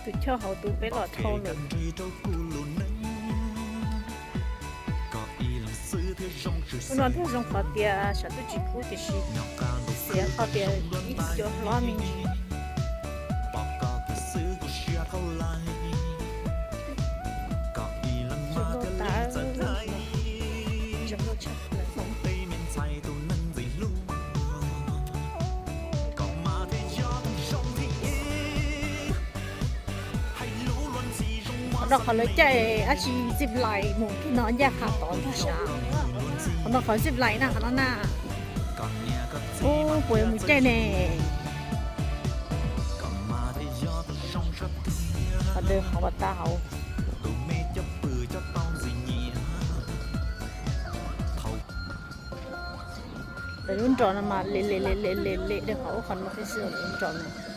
Tus choj hauv tus peb los dhau lawm. Hnub no thiaj zoo qhov tias sawv tuaj tsis kub tiam sis xiav qhov tias ib tug cua hlob me ntsis. Tag, zoo nkauj tshaj plaws. Qhov no qhov lawv caij dab tsi zip line mus kiag no ncaj qha tod ntag sav. Qhov no qhov zip line na qhov no na. Ub, puas yuav mus caij ne? Qhov ntawd qhov pas tag hauv. Lawv lub nroos no mas le le le le le le rau qhov ub qhov no thiab xwb lawv lub nroos no.